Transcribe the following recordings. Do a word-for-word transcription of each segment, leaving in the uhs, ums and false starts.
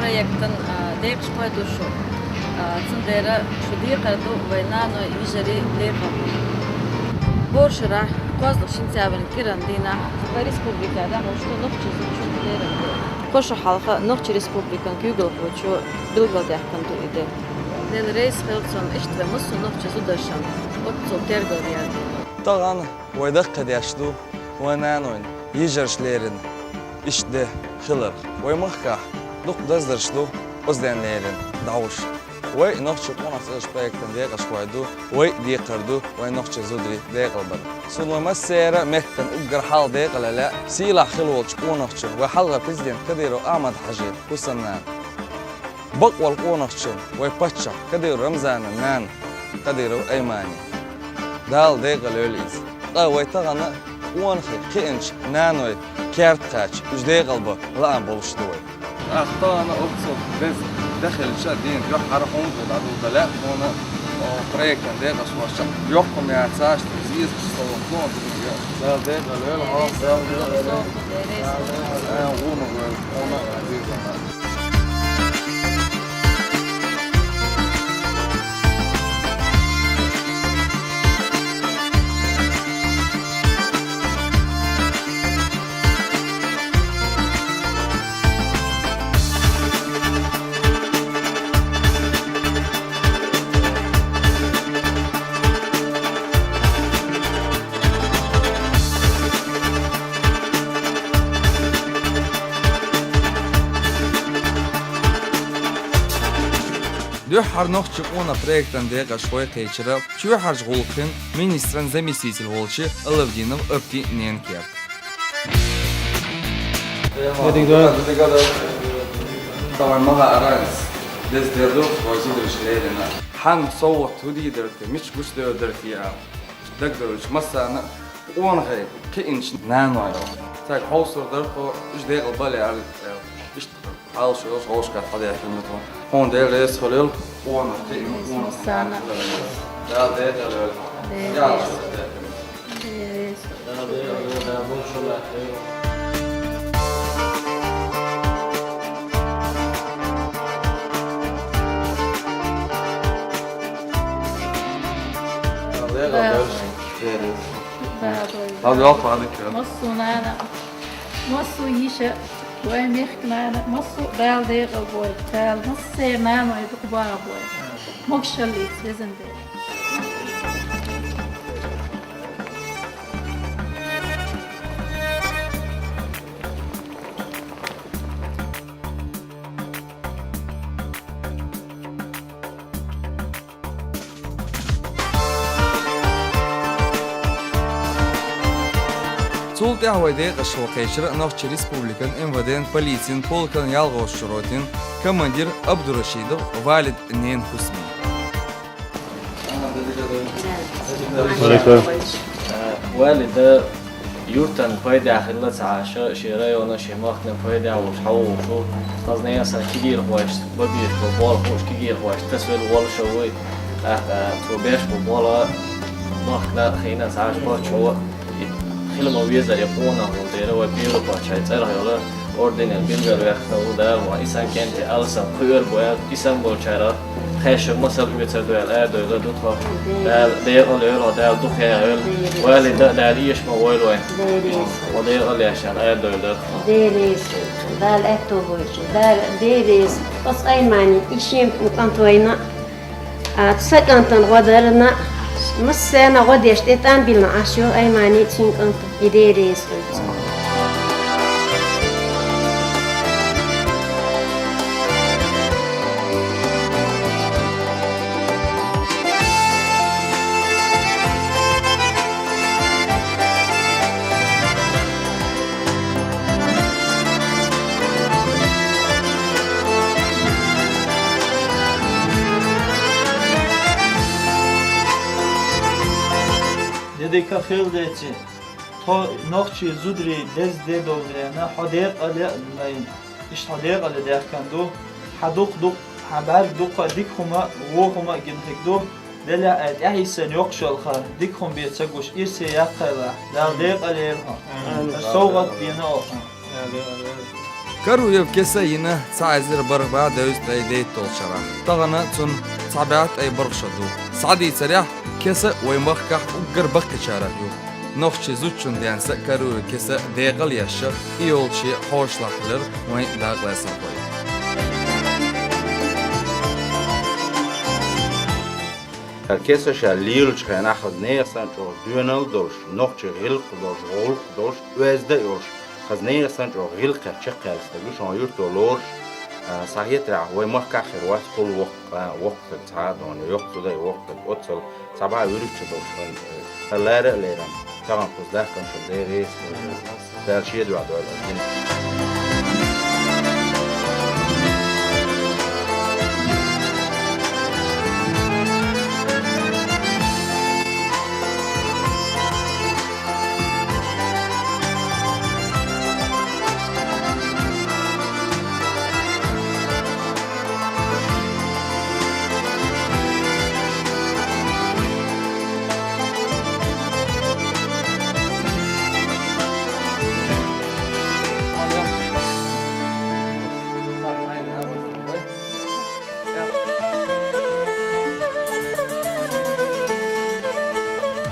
Проектан, а, декъашхой ду шу. А, цундела шу декхар ду вай наной, йижарий декъал. ХӀора шера кхозлагӀча сентябран кхерам дийнахьа вай республика дӀахьош ду нохчий зудчун лерам де. Кхо шу хьалха нохчий республикан куьйгалхочо билгалдаьккха ду и де. Дела реза хилва цунна, иштта вай массо нохчий зударшна оццул тергал яр. Тахан вай даккхийдеш ду вай наной йижарша лерина иштта де хиларх. Вай махкахь дукха даздарш ду оцу ден лерина дӀахьош. Вай нохчий къонах цӀераш проектан декъашхой ду, вай декхар ду вай нохчий зударий декъалбар. Цунна вай массеран меттан уггар хьалха декъала лаьа сийлахь хилла волчу къонахчун, вай хьалхара президент Кадыров Ахьмад-Хьаьжин хӀусамнана. Бакъволу къонахчун, вай паччахьан Кадыров Рамзанан нана Кадырова Аймани. Дала декъала йойла иза. Ткъа вай тахана къонахий кхиъначу наной керта кхаьчча, уьш декъалбан лаам болуш ду вай. ТӀаккха тахана оццул деза де хилча, дийна дуьххьара хьуна тӀе дӀадоло лаьа хьуна, о, проектан декъашхошна йоккха хӀума яцахь, зезачу столах хьуна тӀе. Дала декъала йойла хьо, Дала декъала йойла. Дала декъала йойла. Э, вуно войла, хьуна а, зезана а. Дуьххьара нохчийн къонах проектан декъашхой кхечира чоьхьарчу гӀуллакхийн министран заместитель волчу Алавдинов Апти ненан керта. Тахана ма хаьара, деза де ду вай зударшна лерина. Хьанна совгӀат хӀун дийр дара те, мича гучудевр дара те аьлла, дагадевлча массарна а къонахий кхиъначу наной. Цаьрга хьовсур дара тхо, уьш декъалбан лаьара аьлла. Иштта хьалха йолуш хьовсуш хьадаьккхина ду тхо. Хьуна Дела реза хуьлийла, къонах кхиъна, къонах. Массарна. Дала декъала йойла. Дела реза. Дела реза. Дала декъала йойла. Дала йойла. Массо нана, массо йиша, вай мехкан нана, массо Дала декъала бойла. Дала массеран наной дукха бахабойла. Могушалла йойла, везан Дела. Цул тӀаьхьа вай декъашхо кхечира Нохчийн Республикан МВД-н полицин полкан ялхолгӀачу ротин командир Абдурашидов Валид ненан хӀусаме. Валида юьртан пайда хилла ца Ӏаш, шен районан, шен махкан пайда волуш хьовсуш ву. Хаза ненан сан кегийрхошца, бабийрхо болх беш кегийрхошца тасавелла волуш вуй. ТӀаккха цо беш бу болх махкана, хенан ца Ӏаш бохчо. И хила ма везара и къонах ву дера, вай пелапачай цӀарах йолу орденел билгалваьккхина ву Дала, ван исан кӀентий алсам кхуьур бу аьлла, исан болчара хешан масал оьцур ду аьлла, арадевлла ду тхо. Дала декъала йойла, Дала дукха яхьийла. Валида а Дала эшам ма войла вайн. Ван декъала еш аьлла, арадевлла ду тхо. Дела реза, Дала аьтто бойла, Дала Дела реза. Оцу Аймани, и шен кӀант вайна. А, сан кӀантана гӀо дарна, массарна гӀо деш тӀе тӀам биллина Ӏаш ю Аймани, цуьнан кӀант, и Дела реза хуьлда цунна. Де дика хила деций, тхо нохчийн зударий деза де долу дена, хьо декъале а лайна. Иштта хьо декъале даьхкина ду, хьан дукха-дукха, хьан бӀаьрг дукха а дика хӀума, вон хӀума а гина хиг ду, делахь а тӀаьхьа йисина йоккхуш йолу ха, дика хӀума бен ца гуш, ирсе яккхалахь, Дала декъале йойла хьо. Амин. Аса совгӀат дина оха. Амин. Каруев Кеса йина цхьа эзар бархӀ бӀаь дезткъе дейтталгӀачу шарахь. Тахана цунна цхьа бӀаь ткъе бархӀ шо ду. Схьадийцарехь, Кеса вайн махкахь уггар баккхийчарах ю. Нохчийн зудчун денца Каруев Кеса декъал еш, и йолчу хьошалгӀахь хилира вайн дакъалаьцнархой. Кеса ша лелачу хенахь хаза нехан санна чӀогӀа доьналла а долуш, нохчийн гӀиллакх а долуш, гӀуллакх а долуш, оьзда а йолуш, хаза нехан санна чӀогӀа гӀиллакхех чекхъяьлла стаг ю, шуна юрто лоруш, а, схьахетарехь, вайн махкахь а хир вац кхул воккха, воккха стаг цхьа а, дона йоккха зуда а, воккха стаг оццул. Цхьа бӀаь вуьрхӀитта долуш вайн, э, лара а лерина, тахана кхуза дахканаш Дела реза хуьлда. Дала шен дуьхьа дойла ас гина.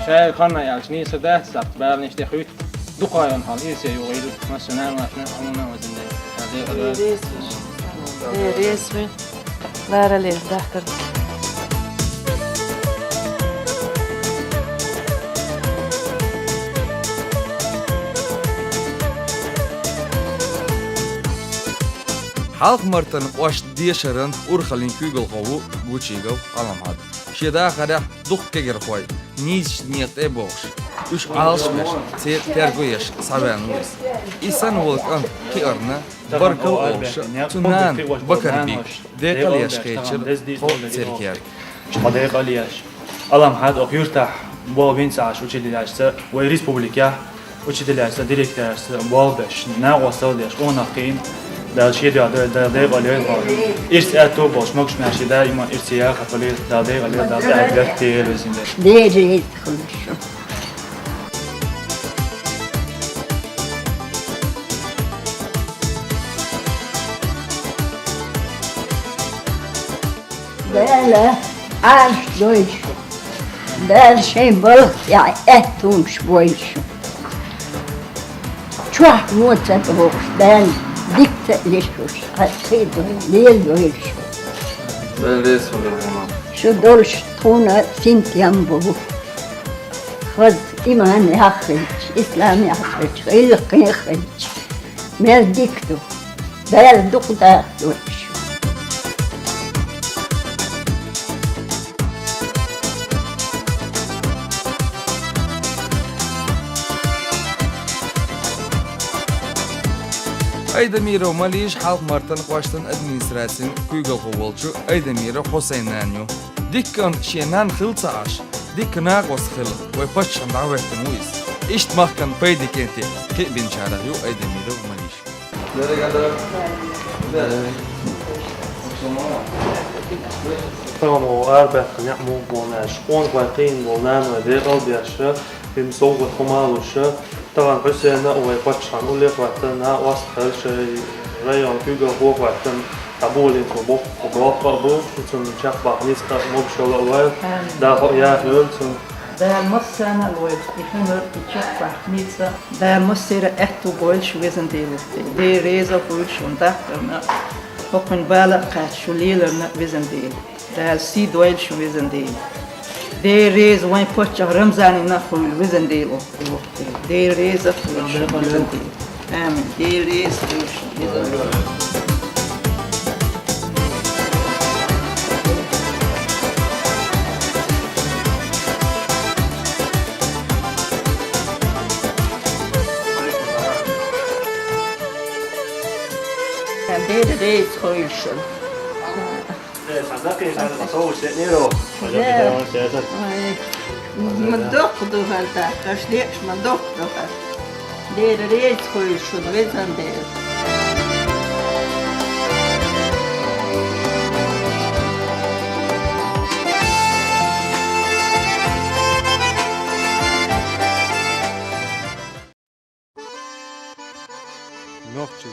Шайга ханна аьлча, нийса дац, сахьт баланаш тӀе хуьйту. Дукха йолу хьал ирсе югӀийла, массо а наношна, хьуна а вазан дайта. Дела реза ву. Дела реза ву. Лара лер дахкар. Хьалха-Мартан кӀоштан дешаран урхаллин куьйгалхо ву Гучигов Ӏаламхьад. Шен дахарехь дукха кегийрхой нийсачу некъа тӀе а бохуш, уьш Ӏалашбеш, церан терго еш схьаваьлла ву иза. И санна волу кӀант кхиарна, баркалла а олуш, цу нана Бакарбига декъал еш кхечира тхо церан керта. Ма декъал еш. Ӏаламхьад оха юьртахь болх бина ца Ӏаш учителяшца, вай республикехь учителяшца, директорашца болх беш, накъосталла деш, къонах кхиъна, Дала шен дуьхьа дойла, Дала декъал йойла. Ирс аьтту а болуш, могуш-маьрша даима ирсе яхар хуьлийла, Дала декъал йойла, Дала тӀаьхьа беркате йойла везан Дела. Дела реза хуьлда шуна. Дала Ӏалаш дойла шу. Дала шайн балха тӀехь аьттонаш бойла шу. Чохь вон ца дохуш, Дала дика ца леш уьш, хьан кхин дойла, лела дойла шу. Дала реза хуьлда хьуна. Шу долуш тхуна синтем бу. Хаза иманехь хилча, исламехь хилча, гӀиллакхехь хилча, мел дика ду. Дала дукха дахдойла шу. Айдамиров Малиша Хьалха-Мартан кӀоштан администрацин куьйгалхо волчу Айдамиров Хьусайн нана ю. Дика кӀант шен нана хилла ца Ӏаш, дика накъост хилла, вай паччахьна дӀахӀоьттина ву иза. Иштта махкана пайдехь кӀанте кхиъ бинчарах ю Айдамиров Малиша. Тахана арабаьккхина некъ муха бу аьлча, къонахой кхиъна болу наной декъал а беш, хӀинца совгӀат хӀума а луш, тахана Хьусайна а вай паччахьна улле а хӀоьттина, накъост а хилла, шайн районан куьйгалхо а хӀоьттина, дӀаболийна цо боккха болх а бу, цунна чекхбаха ницкъ а, могушалла а лойла, Дала хьо а яхайойла цунна. Дала массарна а лойла и хӀума, и чекхбаха ницкъ а. Дала массеран а аьтту бойла шу, везан Дела. Дела реза хуьлда шуна дахкарна, хӀокхуьнан бала а кхаьчча шу леларна, везан Дела. Дала сий дойла шу, везан Дела. Дела реза вайн паччахь Рамзанна а хуьлда, везан Дела. Дела реза хуьлда шу, везан Дела. Амин. Дела реза хуьлда шу, везан Дела. Дела реза хуьлда шуна. Ма доккха ду хӀара дахкаш, декъаш ма доккха ду хӀара. Дела реза хуьлда шуна, везан Дела. Нохчийн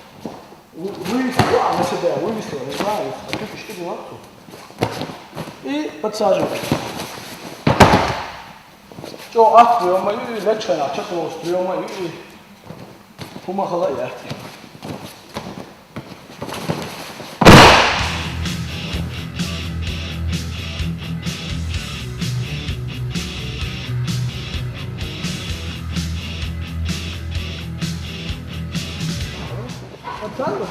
Вы-, вывести, да, на себя, вывести, не знаю, а тут ишкъи динату. И подсаживаем. Чо, ат приёма, и лечена, чё, приёма, и хӀума хала яхи.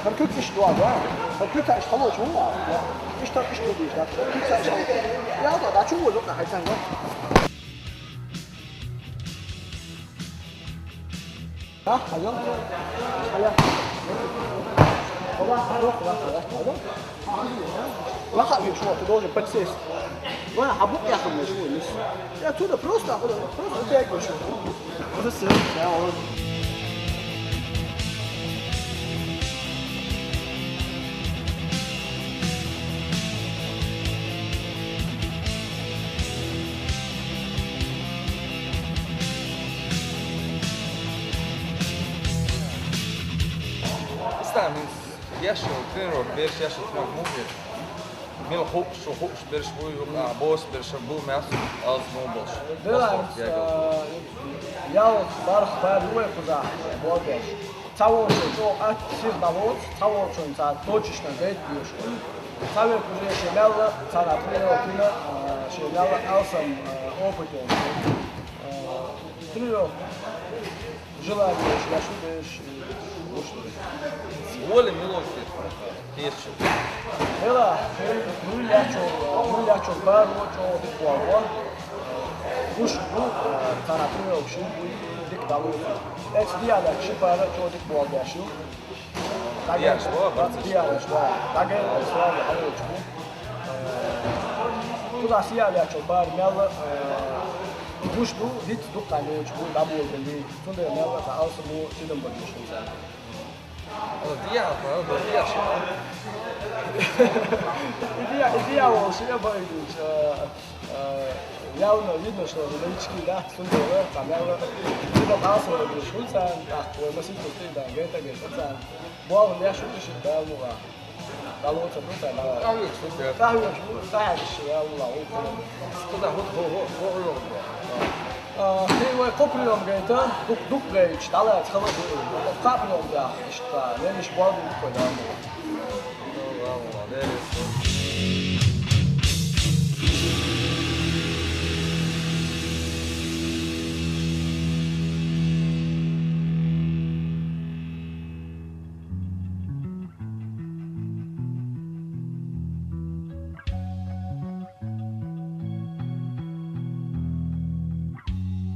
Хар куьг иштта ду, да? Хар куьг иштта хало чу ма. Иштта, иштта ду, да? Хар куьг иштта хало. Я, да, да, чу ву, да, хай сан, да? А, алло. Алло. Алло, алло, алло, алло. Лаха, видишь, вот, ты должен подсесть. Вон, а бу-, я там нажму, не с-, я оттуда просто, просто опять вышел. Просто сел, да, вот. Станис. Яшо, тренировка берш, яшо, тренировка мугер. Мел хукъ, шу хукъ берш буй, юкъа бос берш бу, мяс, аз му болш. Делаем, э, ял барх бар юй куза, бо берш. Цавол шо, чо ат сир навоз, цавол шо, ца точечно гайт бьёш. Цаве кузе шемяла, ца на тренировка, э, шемяла алсам, э, опытен. Э, тренировка. Желание, я шутишь, и ушло. Воля милости. Есть что. Эла, ну я чё, ну я чё, бар, вот чё, вот и план, вот. Уж, ну, э, царапнул, вообще, будет дик балует. Эти диалог, шипара, чё, дик балует, я шут. Диалог, да, барцы. Диалог, да. Так, э, слава, а вот чё. Э, куда сияли, а чё, бар, мяло, э, уж, ну, вид, дух, там, вот чё, да, вот, да, Цунда мелла ца алсаму тидам бадишунца. О, дия, о, дия. Идея, идея вообще байдуч. Э, э, явно видно, что новички, да, цунда, да, там, я, тидам алсаму бадишунца, так, ой, масит, ты, да, гайта, гайта, ца. Буал, я шутишь, да, ну, а. Далуца дута, да. Кавик, супер. Кавик, ну, кавик, я ула, ула. Куда, вот, вот, вот, вот, вот. А, ты его куприем, говорит, а? Дук, дук, говорит, что ли, это холодно. Каприем, да, что, я не шпал, говорит, да. Ну, ладно, ладно, я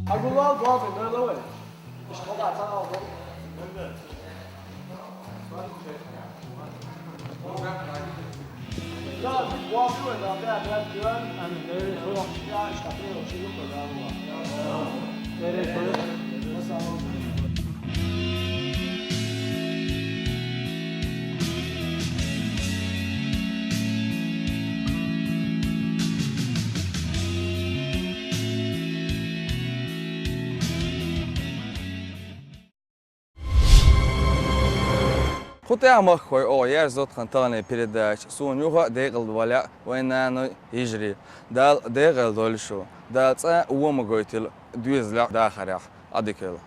Хьагулвал, гуал бедойлавай. Ишкола царал гуал. Кху тӀехьа, махкахой, оаха яьржа тхан таханлера передача. Сона юха а декъала да вай лаьа, вай наной, йижарий. Дала декъала дойла шо. Дала цкъа а во ма гойтийла доьзалехь, дахарехь. Ӏадика йойла.